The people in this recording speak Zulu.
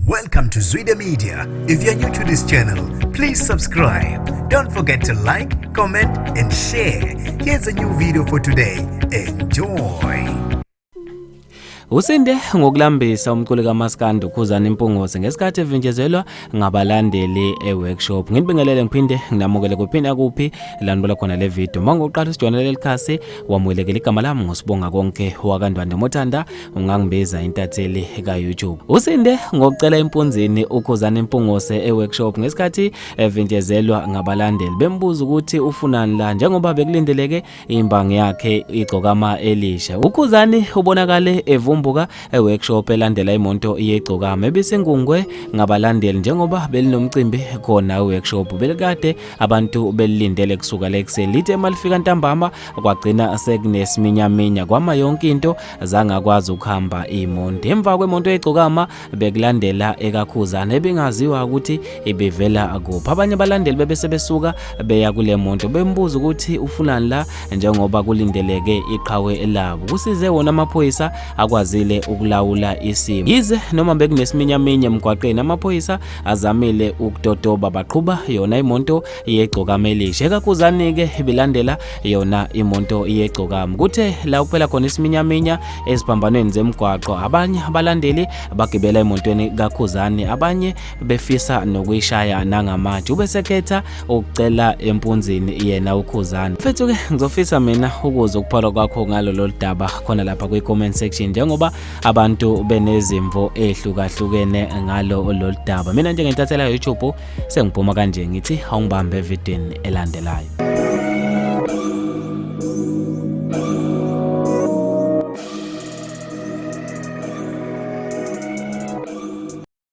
Welcome to Zwida Media. If you're new to this channel, please subscribe. Don't forget to like, comment, and share. Here's a new video for today. Enjoy. Usinde ngokulambisa umculi kaMaskandi uKhuzani Mpungose ngesikhathi evinjezelwa ngabalandeli e-workshop. Nginibingelele ngiphinde nginamukele kuphinda kuphi la nibola khona le video. Uma ngokuqala usijoyina leli khasi wamukelekile, igama lami nguSibonga Konke wakaNdwandwe, mothanda ungangibiza intatheli ka-YouTube. Usinde ngokucela empunzini uKhuzani Mpungose e-workshop ngesikhathi evinjezelwa ngabalandeli bembuza ukuthi ufunani la njengoba bekulindeleke imbangi yakhe igcokama elisha. UKhuzani ubonakale evumbuka e-workshop elandela imoto yegcokama ebisingungwe ngabalandeli njengoba belinomcimbi khona e-workshop belikade abantu belilindele kusuka lekuseni. Lithe malifika ntambama kwagcina sekunesiminyaminya kwama yonke into, zangakwazi ukuhamba imoto. Emva kwemoto yegcokama bekulandela ekaKhuzani ebingaziwa ukuthi ibivela kuphi. Abanye abalandeli bebese besuka beya kule moto bembuza ukuthi ufunani la njengoba kulindeleke iqhawe labo. Kusize wona amaphoyisa akwazile ukulawula isimo. Yize noma bekunesiminyaminya emgwaqeni, amaphoyisa azamile ukutotoba baqhuba yona imoto yegcokama elisha. EkaKhuzani-ke ibilandela yona imoto yegcokama. Kuthe la kuphela khona isiminyaminya eziphambanweni zemigwaqo, abanye abalandeli bagibela emotweni kaKhuzani, abanye befisa nokuyishaya nangamatshe. Ubesekhetha ukucela empunzini yena uKhuzani. Mfethu-ke ngizofisa mina ukuzwa ukuphola kwakho ngalolu daba khona lapha kwi-comment section njengoba abantu benezimvo ehlukahlukene ngalo lolu daba. Mina njengentathela YouTube sengiphuma kanje ngithi awungibambe evidweni elandelayo.